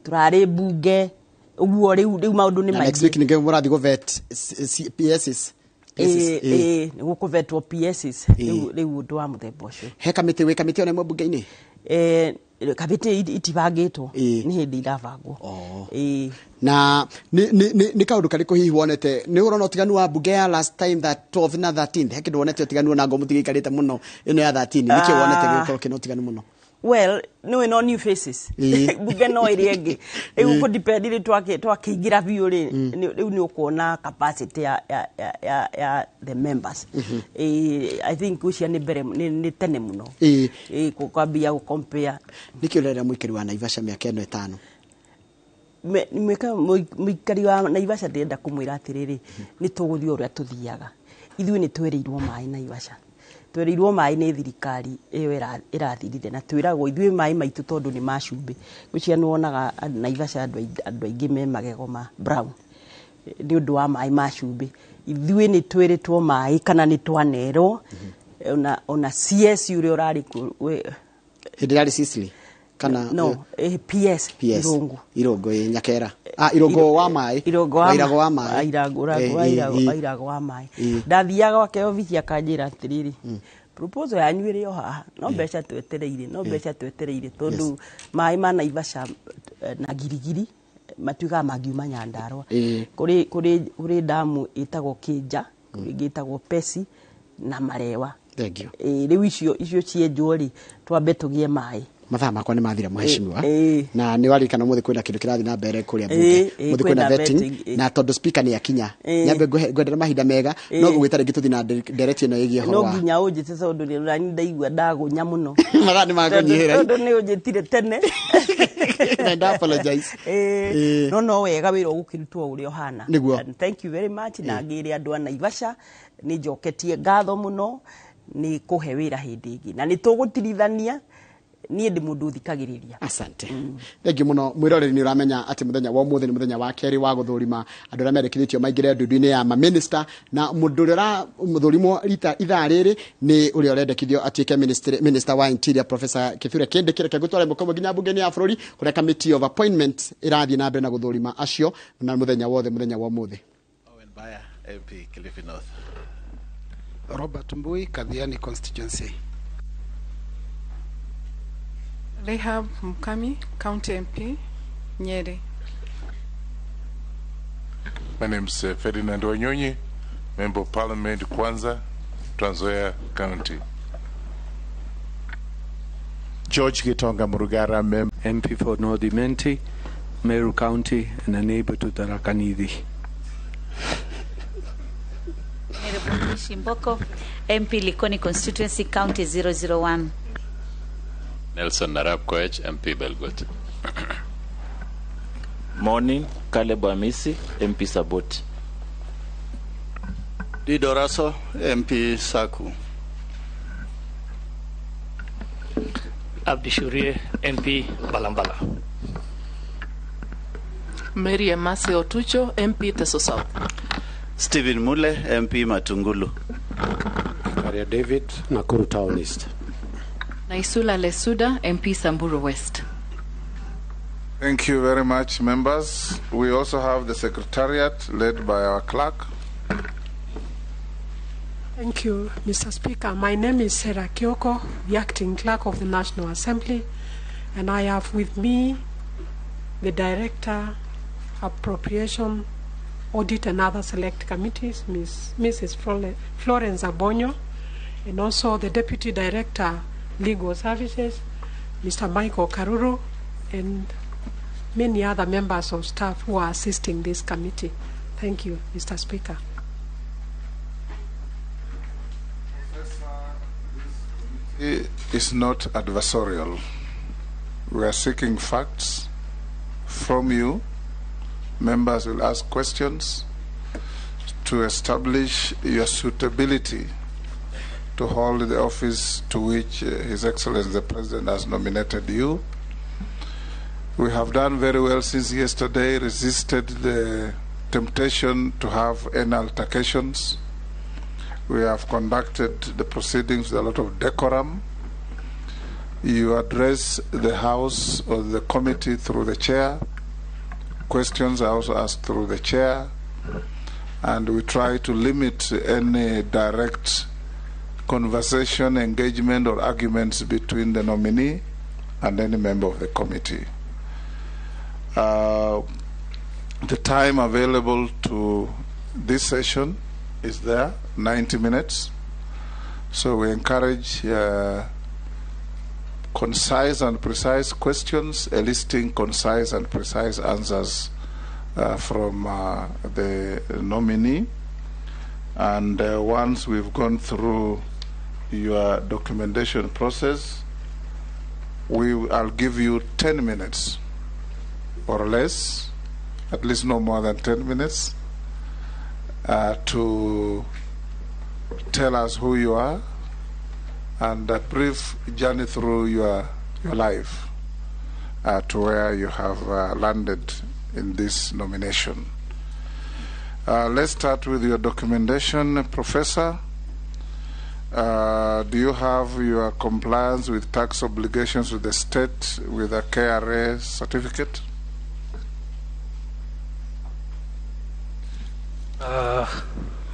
tũrarĩ mbunge ũguo, rĩu maũndũ nĩ Na next maingĩ. week nĩngĩ mũrathiĩ gũ vet PSs. PSs. Nĩ gũkũvetwo PSs rĩu ũndũ wa mũthemba ũcio. He kamĩtĩ, wĩ kamĩtĩ ona ĩmwe mbunge-inĩ? Kamĩtĩ itibangĩtwo, nĩ hĩndĩ irabangwo. Na nĩ kaũndũ karĩkũ hihi wonete, nĩ ũrona ũtiganu wa mbunge ya last time, that 12 na 13? He kĩndũ wonete ũtiganu ona ngo mũtigĩikarĩte mũno ĩno ya 13? Nĩkĩ wonete gĩgĩkorwo kĩna ũtiganu mũno? Well, nĩwe no new faces. Mbunge no ĩrĩa ĩngĩ rĩu kũ depend rĩ, twakĩingĩra biũ rĩ, rĩu nĩ ũkuona capacity ya the members. I think ũcio nĩ mbere nĩ tene mũno. Kwambia gũ compare. Nĩkĩ ũrerera mũikari wa Naivasha mĩaka ĩno 5? Mũikari wa Naivasha ndĩrenda kũmwĩra atĩrĩrĩ, nĩ tũgũthiĩ o ũrĩa tũthiaga. Ithuĩ nĩ twerĩirwo maĩ Naivasha, twerĩirwo maĩ nĩ thirikari ĩyo ĩrathirire, na twĩragwo ithuĩ maĩ maitũ tondũ nĩ ma cumbĩ. Gwĩciria nĩ wonaga Naivasha andũ aingĩ me magego ma brown nĩ ũndũ wa maĩ ma cumbĩ. Ithuĩ nĩ twĩrĩtwo maĩ kana nĩ twanerwo ona CS ũrĩa ũrarĩ Hĩndĩ ĩrarĩ Sicily kana? No, PS. PS. Irũngũ. Irũngũ, Nyakera, ah, Irũngũ wa maĩ. Irũngũ wa wa Irago wa maĩ. Irago wa Irago wa maĩ. Ndathiaga gwake obici akanjĩra atĩrĩrĩ, proposal yanyu ĩrĩ o haha, no mbeca twetereire, no mbeca twetereire, tondũ maĩ ma Naivasha na Girigiri matuĩkaga mangiuma Nyandarũa. Kũrĩ damu ĩtagwo Kĩnja, kũrĩ ĩngĩ ĩtagwo Pesi na Marewa. Thank you. Rĩu icio cienjwo rĩ, twambe tũgĩe maĩ. Mathaa makwa nĩ mathira, mheshimiwa. Ĩĩ. Na nĩ waririkana mũthĩ kwĩna kĩndũ kĩrathiĩ na mbere kũrĩa bunge. Ĩĩ, Mũthĩ kwĩna kwĩna vetting. Vetting, ĩĩ. Na tondũ speaker nĩ akinya, nyambe ngwendera mahinda mega, no ngũgwĩta rĩngĩ tũthiĩ na ndereti ĩno ĩgiĩ ũhoro No wa nginya ũnjĩte, tondũ nĩ nani ndaigua ndagũnya mũno. Mathaa nĩ makũnyihĩra. Tondũ nĩ ũnjĩtire tene. Na nda apologize. Ĩĩ. No wega wĩra ũgũkĩrutwo ũrĩa ũhana. Nĩguo. And thank you very much. Na ngĩre andũ a Naivasha nĩ njoketie ngatho mũno nĩ kũhe wĩra hĩndĩ ĩngĩ, na nĩ tũgũtirithania. Niĩ ndĩ mũndũ ũthikagĩrĩria. Asante, thengiũ mũno. Mwĩroreri, nĩ ũramenya atĩ mũthenya wa ũmũthĩ nĩ mũthenya wa kerĩ wa gũthũrima andũ arĩa merĩkithĩtio maingĩre ndundu-inĩ ya maminista, na mũndũ ũrĩa ũramũthũrimwo rita ithaa rĩrĩ nĩ ũrĩa ũrendekithio atuĩke minister wa interior, Professor Kithure Kindiki. Reke ngũtware mũkomwe nginya mbunge-inĩ ya bũrũri, kũrĩa committee of appointment ĩrathiĩ na mbere na gũthũrima acio na mũthenya wothe mũthenya wa ũmũthĩ. Owen Baya, MP Kilifi North. Robert Mbui, Kathiani constituency. Rehab Mukami, County MP, Nyeri. My name is Ferdinand Wanyonyi, Member of Parliament, Kwanza, Trans Nzoia County. George Gitonga Murugara, MP for North Imenti, Meru County, and a neighbor to Tharaka Nithi. Honorable Shimboko, MP Likoni Constituency, County 001. Nelson Narap Koech, MP Belgut. Morning, Caleb Amisi, MP Saboti. Dido Raso, MP Saku. Abdi Shurie, MP Balambala. Mary Emase Otucho, MP Teso South. Stephen Mule, MP Matungulu. Karia David, Nakuru Town East. Naisula Lesuda, MP Samburu West. Thank you very much, members. We also have the Secretariat led by our clerk. Thank you, Mr. Speaker. My name is Sarah Kioko, the Acting Clerk of the National Assembly, and I have with me the Director, Appropriation, Audit and Other Select Committees, Mrs. Florence Abonyo, and also the Deputy Director, Legal Services, Mr. Michael Karuru, and many other members of staff who are assisting this committee. Thank you, Mr. Speaker. Is not adversarial. We are seeking facts from you. Members will ask questions to establish your suitability to hold the office to which His Excellency the President has nominated you. We have done very well since yesterday, resisted the temptation to have any altercations. We have conducted the proceedings with a lot of decorum. You address the House or the committee through the chair. Questions are also asked through the chair. And we try to limit any direct conversation, engagement, or arguments between the nominee and any member of the committee. The time available to this session is there, 90 minutes. So we encourage concise and precise questions, eliciting concise and precise answers from the nominee. And once we've gone through your documentation process, I'll give you 10 minutes or less, at least no more than 10 minutes, to tell us who you are and a brief journey through your life to where you have landed in this nomination. Let's start with your documentation, Professor. Do you have your compliance with tax obligations with the state with a KRA certificate?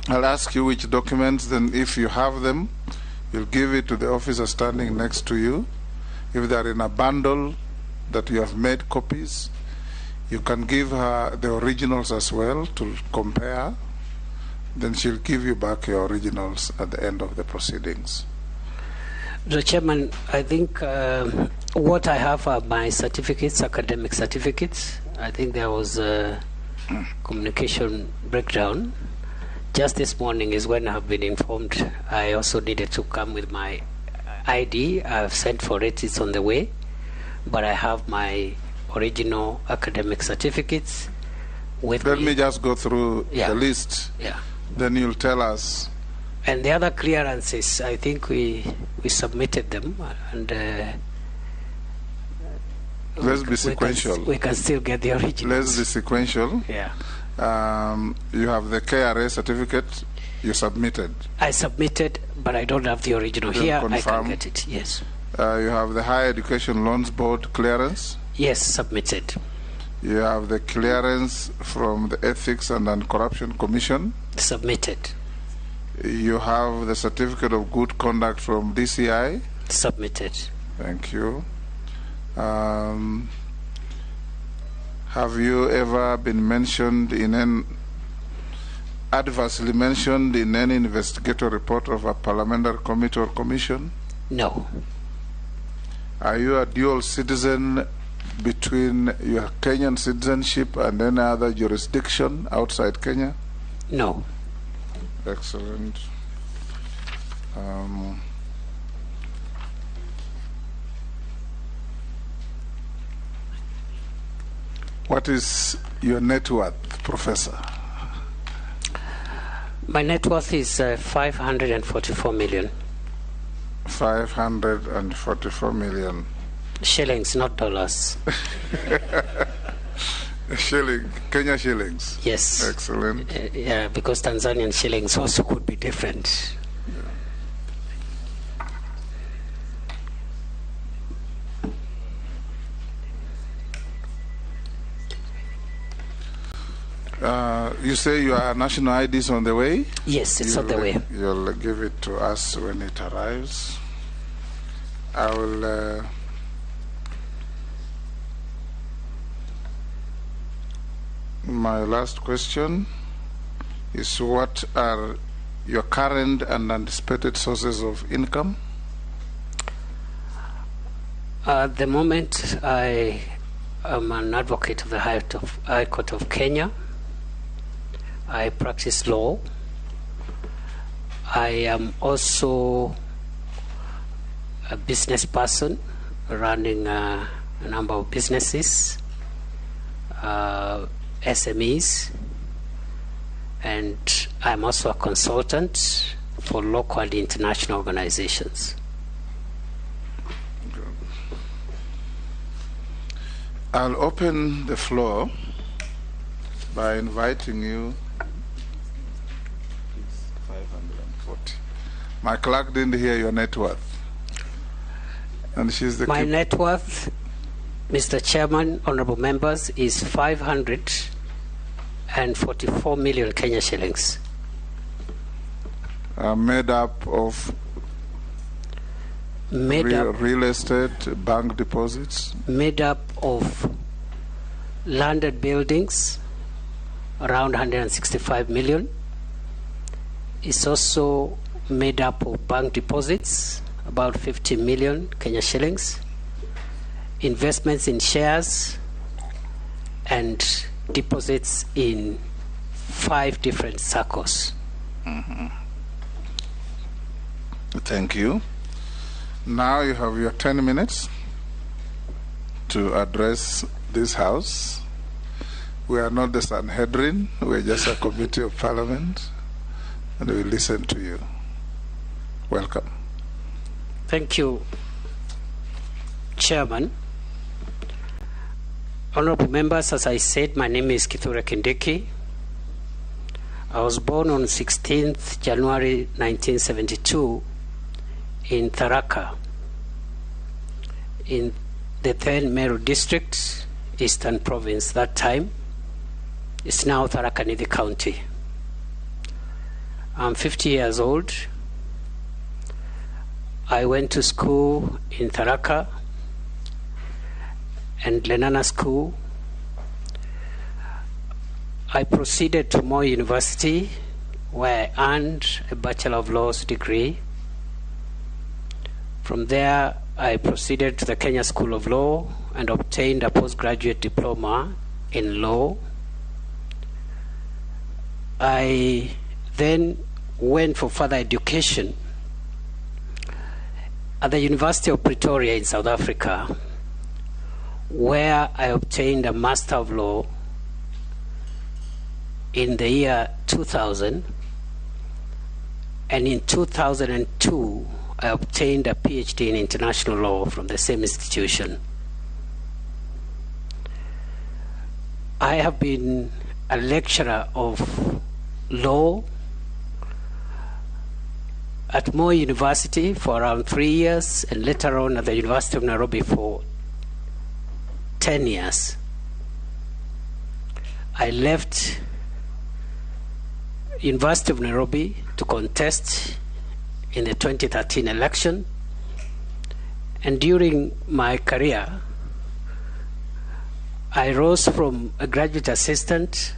I'll ask you which documents, then if you have them, you'll give it to the officer standing next to you. If they are in a bundle that you have made copies, you can give her the originals as well to compare. Then she'll give you back your originals at the end of the proceedings. Mr. Chairman, I think What I have are my certificates, academic certificates. I think there was a communication breakdown. Just this morning is when I have been informed I also needed to come with my ID. I've sent for it, it's on the way. But I have my original academic certificates with Let me just go through the list. Yeah. Then you'll tell us. And the other clearances, I think we submitted them. And let's be sequential. We can still get the originals. Let's be sequential. Yeah. You have the KRA certificate you submitted. I submitted, but I don't have the original here. I can get it, yes. You have the Higher Education Loans Board clearance? Yes, submitted. You have the clearance from the Ethics and Anti-Corruption Commission? Submitted. You have the Certificate of Good Conduct from DCI? Submitted. Thank you. Have you ever been mentioned in an adversely mentioned in any investigatory report of a parliamentary committee or commission? No. Are you a dual citizen between your Kenyan citizenship and any other jurisdiction outside Kenya? No. Excellent. What is your net worth, Professor? My net worth is 544 million. 544 million. Shillings, not dollars. Shilling, Kenya shillings. Yes. Excellent. Yeah, because Tanzanian shillings also could be different. Yeah. You say your national ID is on the way? Yes, it's on the way. You'll give it to us when it arrives. I will... my last question is, what are your current and anticipated sources of income? At the moment, I am an advocate of the High Court of Kenya. I practice law. I am also a business person running a number of businesses, SMEs, and I'm also a consultant for local and international organizations. I'll open the floor by inviting you. 540. My clerk didn't hear your net worth. And she's the My net worth, Mr. Chairman, honorable members, is 544 million Kenya shillings. Made up of real estate, bank deposits? Made up of landed buildings, around 165 million. It's also made up of bank deposits, about 50 million Kenya shillings, investments in shares, and deposits in 5 different circles. Mm-hmm. Thank you. Now you have your 10 minutes to address this house. We are not the Sanhedrin, we are just a committee of parliament, and we listen to you. Welcome. Thank you, Chairman. Honorable members, as I said, my name is Kithure Kindiki. I was born on 16th January 1972 in Tharaka, in the then Meru District, Eastern Province that time. It's now Tharaka Nithi County. I'm 50 years old. I went to school in Tharaka and Lenana School. I proceeded to Moi University, where I earned a Bachelor of Laws degree. From there, I proceeded to the Kenya School of Law and obtained a postgraduate diploma in law. I then went for further education at the University of Pretoria in South Africa, where I obtained a Master of Law in the year 2000, and in 2002 I obtained a PhD in international law from the same institution. I have been a lecturer of law at Moi University for around 3 years, and later on at the University of Nairobi for 10 years. I left University of Nairobi to contest in the 2013 election, and during my career I rose from a graduate assistant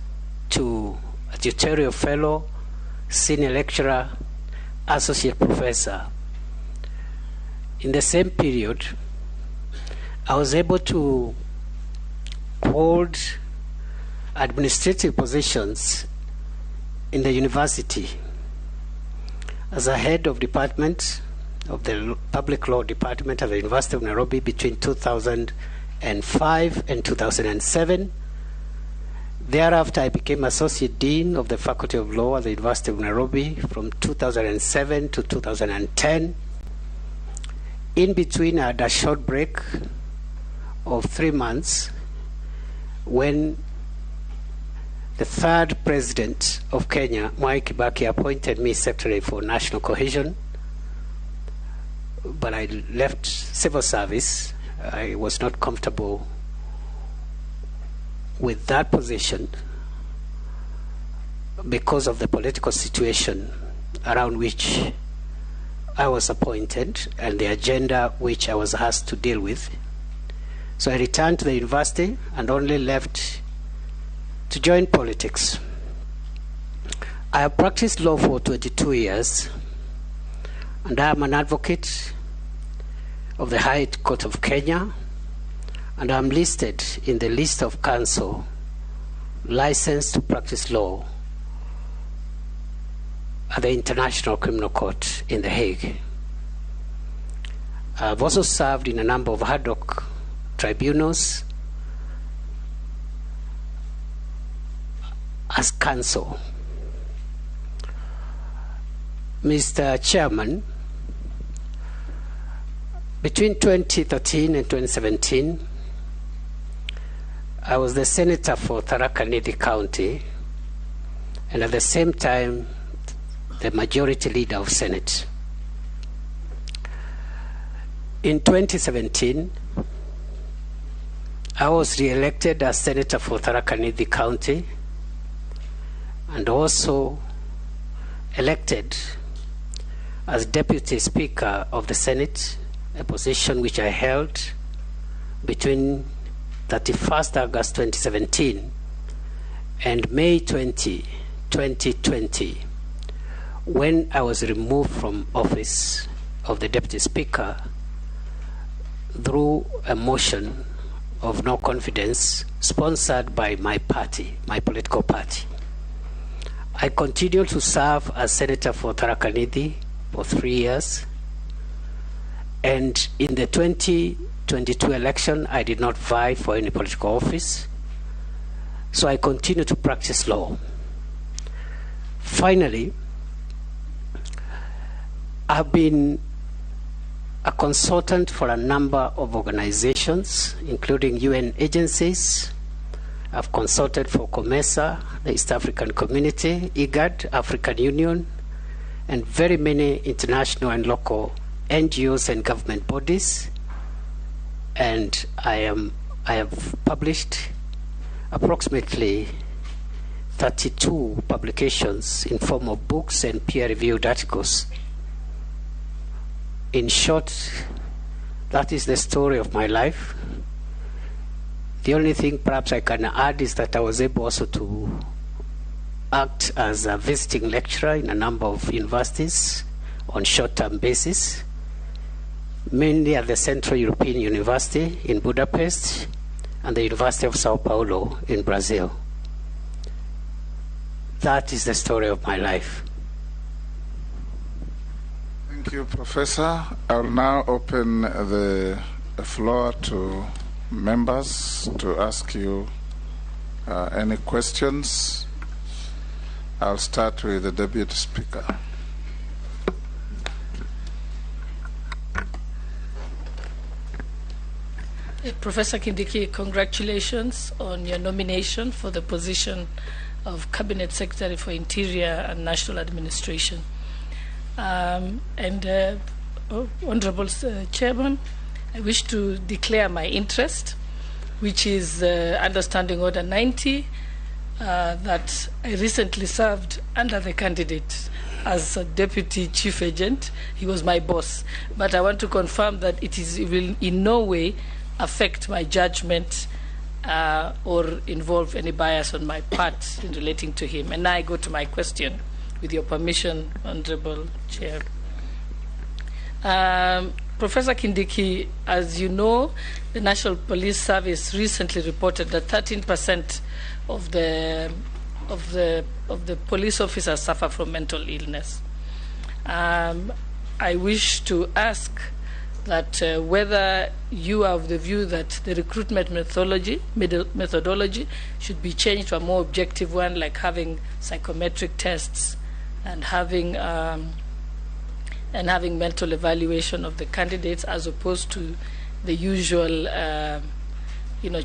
to a tutorial fellow, senior lecturer, associate professor. In the same period, I was able to hold administrative positions in the university as a head of department of the Public Law Department at the University of Nairobi between 2005 and 2007. Thereafter, I became Associate Dean of the Faculty of Law at the University of Nairobi from 2007 to 2010. In between, I had a short break of 3 months when the third president of Kenya, Mwai Kibaki, appointed me Secretary for National Cohesion, but I left civil service. I was not comfortable with that position because of the political situation around which I was appointed and the agenda which I was asked to deal with. So I returned to the university and only left to join politics. I have practiced law for 22 years, and I am an advocate of the High Court of Kenya, and I am listed in the list of counsel licensed to practice law at the International Criminal Court in The Hague. I've also served in a number of ad hoc tribunals as counsel. Mr. Chairman, between 2013 and 2017, I was the senator for Tharaka Nithi County, and at the same time, the majority leader of Senate. In 2017, I was re-elected as senator for Tharaka Nithi County and also elected as deputy speaker of the Senate, a position which I held between 31st August 2017 and May 20, 2020, when I was removed from office of the deputy speaker through a motion of no confidence sponsored by my party, my political party. I continued to serve as senator for Tharaka Nithi for 3 years, and in the 2022 election, I did not vie for any political office, so I continue to practice law. Finally, I've been a consultant for a number of organizations, including UN agencies. I've consulted for COMESA, the East African Community, IGAD, African Union, and very many international and local NGOs and government bodies. And I have published approximately 32 publications in form of books and peer-reviewed articles. In short, that is the story of my life. The only thing perhaps I can add is that I was able also to act as a visiting lecturer in a number of universities on short-term basis. mainly at the Central European University in Budapest and the University of Sao Paulo in Brazil. That is the story of my life. Thank you, Professor. I will now open the floor to members to ask you any questions. I'll start with the Deputy Speaker. Professor Kindiki, congratulations on your nomination for the position of Cabinet Secretary for Interior and National Administration. Honorable Chairman, I wish to declare my interest, which is Understanding Order 90, that I recently served under the candidate as a deputy chief agent. He was my boss. But I want to confirm that it will in no way affect my judgment or involve any bias on my part in relating to him. And now I go to my question, with your permission, Honorable Chair. Professor Kindiki, as you know, the National Police Service recently reported that 13% of the police officers suffer from mental illness. I wish to ask that whether you are of the view that the recruitment methodology should be changed to a more objective one, like having psychometric tests and having mental evaluation of the candidates, as opposed to the usual,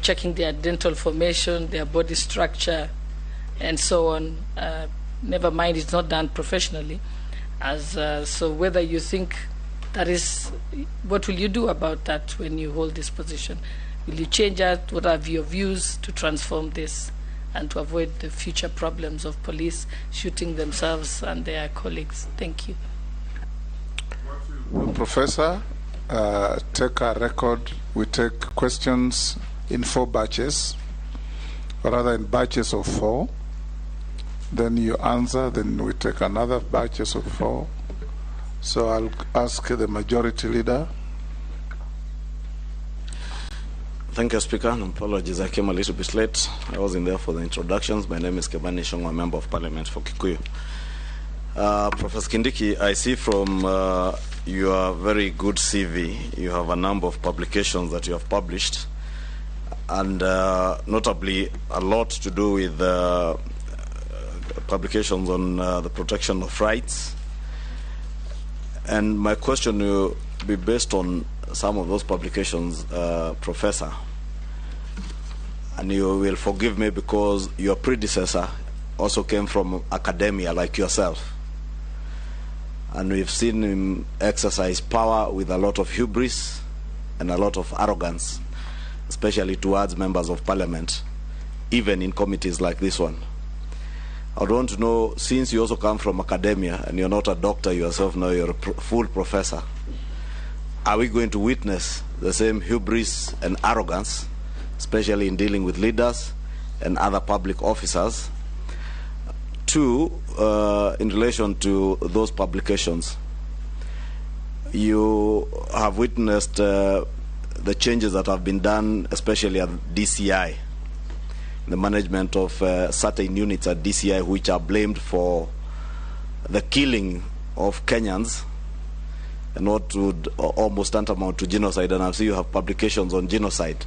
checking their dental formation, their body structure, and so on. Never mind, it's not done professionally. So whether you think that is, what will you do about that when you hold this position? Will you change that? What are your views to transform this and to avoid the future problems of police shooting themselves and their colleagues? Thank you. Professor, take our record. We take questions in 4 batches, or rather in batches of 4. Then you answer, then we take another batches of 4. So I'll ask the majority leader. Thank you, Speaker. And apologies, I came a little bit late. I wasn't there for the introductions. My name is Kebani Shongwa, Member of Parliament for Kikuyu. Professor Kindiki, I see from your very good CV, you have a number of publications that you have published, and notably a lot to do with publications on the protection of rights. And my question will be based on some of those publications, Professor. And you will forgive me because your predecessor also came from academia like yourself. And we've seen him exercise power with a lot of hubris and a lot of arrogance, especially towards members of parliament, even in committees like this one. I want to know, since you also come from academia and you're not a doctor yourself now, you're a full professor, are we going to witness the same hubris and arrogance, especially in dealing with leaders and other public officers? Two, in relation to those publications, you have witnessed the changes that have been done, especially at DCI, the management of certain units at DCI which are blamed for the killing of Kenyans and what would almost tantamount to genocide. And I see you have publications on genocide.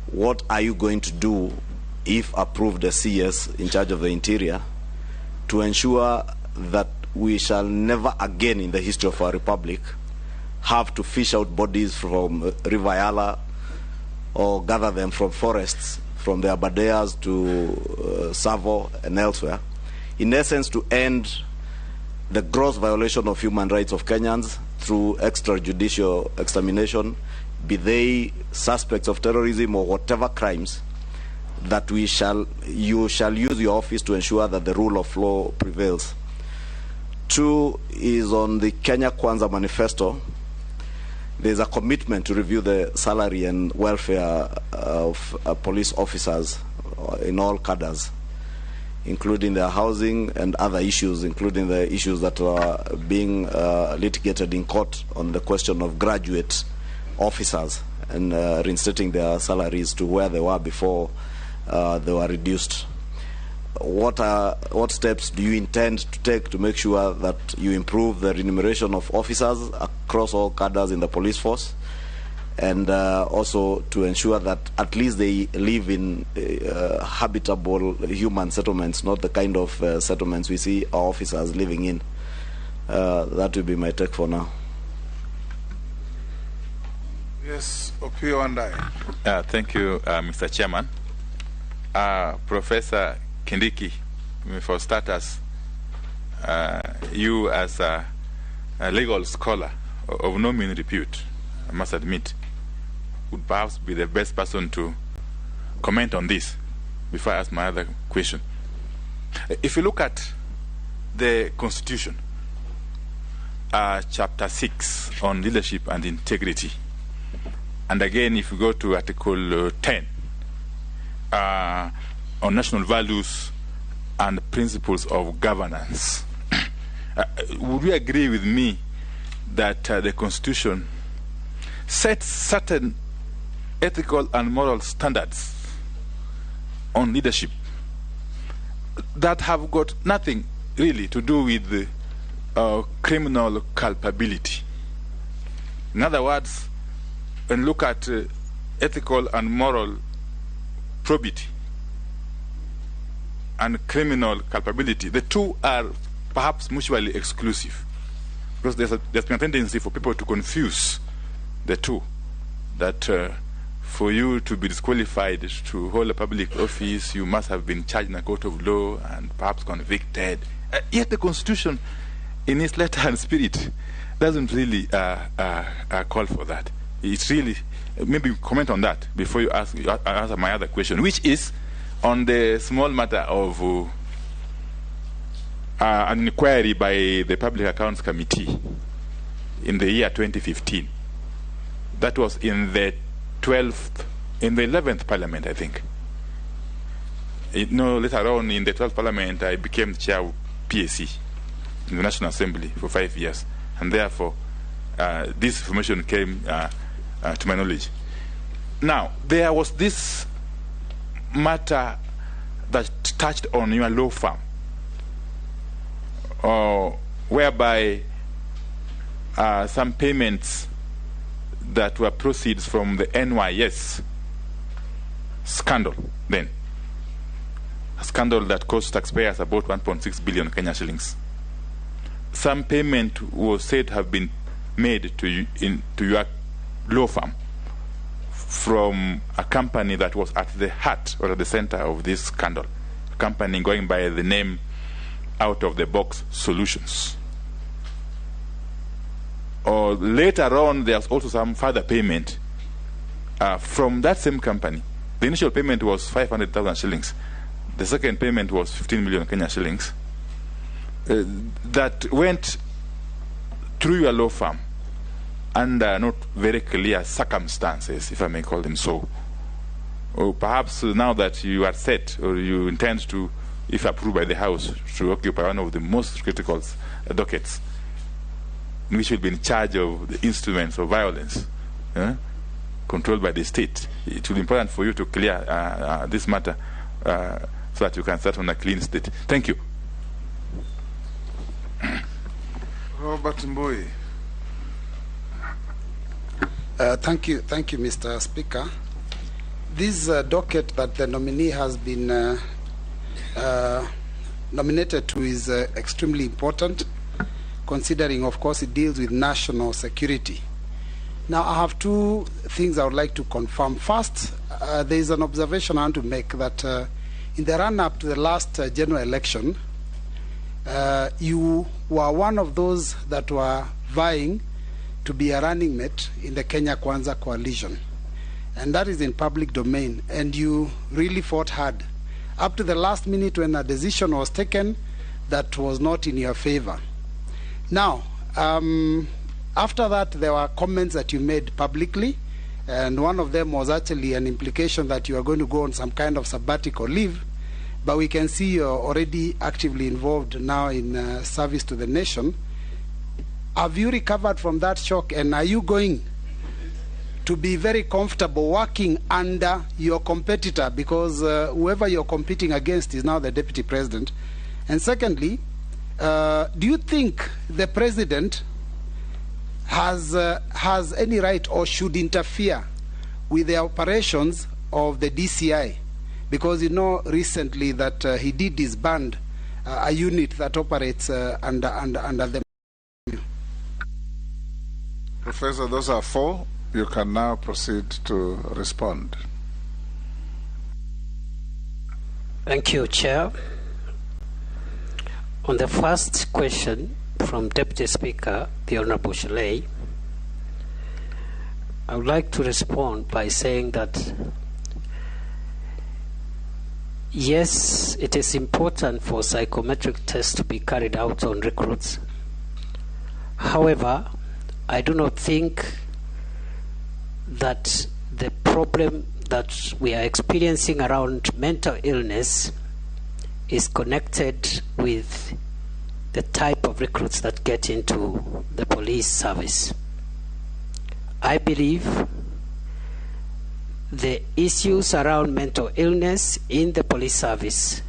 What are you going to do if approved as CS in charge of the interior to ensure that we shall never again in the history of our republic have to fish out bodies from River Yala or gather them from forests, from the Aberdares to Savo and elsewhere, in essence to end the gross violation of human rights of Kenyans through extrajudicial extermination, be they suspects of terrorism or whatever crimes, that you shall use your office to ensure that the rule of law prevails. Two is on the Kenya Kwanza Manifesto. There's a commitment to review the salary and welfare of police officers in all cadres. including their housing and other issues, including the issues that are being litigated in court on the question of graduate officers and reinstating their salaries to where they were before they were reduced. What steps do you intend to take to make sure that you improve the remuneration of officers across all cadres in the police force, and also to ensure that at least they live in habitable human settlements, not the kind of settlements we see our officers living in? That will be my take for now. Yes, Opiyo Wandayi. Thank you, Mr. Chairman. Professor Kindiki, for starters, you as a legal scholar of no mean repute, I must admit, would perhaps be the best person to comment on this before I ask my other question. If you look at the Constitution, Chapter 6 on leadership and integrity, and again if you go to Article 10 on national values and principles of governance, would you agree with me that the Constitution sets certain ethical and moral standards on leadership that have got nothing really to do with criminal culpability? In other words, when look at ethical and moral probity and criminal culpability, the two are perhaps mutually exclusive, because there's been a tendency for people to confuse the two, that for you to be disqualified to hold a public office, you must have been charged in a court of law and perhaps convicted. Yet the Constitution, in its letter and spirit, doesn't really call for that. It's really, maybe comment on that before you answer my other question, which is on the small matter of an inquiry by the Public Accounts Committee in the year 2015. That was in the 11th Parliament, I think. Later on in the 12th Parliament, I became chair of PAC in the National Assembly for 5 years, and therefore this information came to my knowledge. Now, there was this matter that touched on your law firm, whereby some payments that were proceeds from the NYS scandal then, a scandal that cost taxpayers about 1.6 billion Kenya shillings. Some payment was said to have been made to you to your law firm from a company that was at the heart or at the center of this scandal, a company going by the name Out of the Box Solutions. Or later on, there's also some further payment from that same company. The initial payment was 500,000 shillings. The second payment was 15 million Kenya shillings that went through your law firm under not very clear circumstances, if I may call them so. Or perhaps now that you are set, or you intend to, if approved by the House, to occupy one of the most critical dockets, which will be in charge of the instruments of violence controlled by the state. It will be important for you to clear this matter so that you can start on a clean state. Thank you. Robert Mbui. Thank you, Mr. Speaker. This docket that the nominee has been nominated to is extremely important, considering, of course, it deals with national security. Now, I have two things I would like to confirm. First, there is an observation I want to make that in the run-up to the last general election, you were one of those that were vying to be a running mate in the Kenya Kwanza coalition. And that is in public domain. And you really fought hard up to the last minute when a decision was taken that was not in your favor. Now, after that, there were comments that you made publicly, and one of them was actually an implication that you are going to go on some kind of sabbatical leave, But we can see you're already actively involved now in service to the nation. Have you recovered from that shock, and are you going to be very comfortable working under your competitor, because whoever you're competing against is now the deputy president? And secondly, do you think the president has any right or should interfere with the operations of the DCI? Because you know recently that he did disband a unit that operates under them. Professor, those are four. You can now proceed to respond. Thank you, Chair. On the first question from Deputy Speaker, the Honorable Shollei, I would like to respond by saying that yes, it is important for psychometric tests to be carried out on recruits. However, I do not think that the problem that we are experiencing around mental illness is connected with the type of recruits that get into the police service. I believe the issues around mental illness in the police service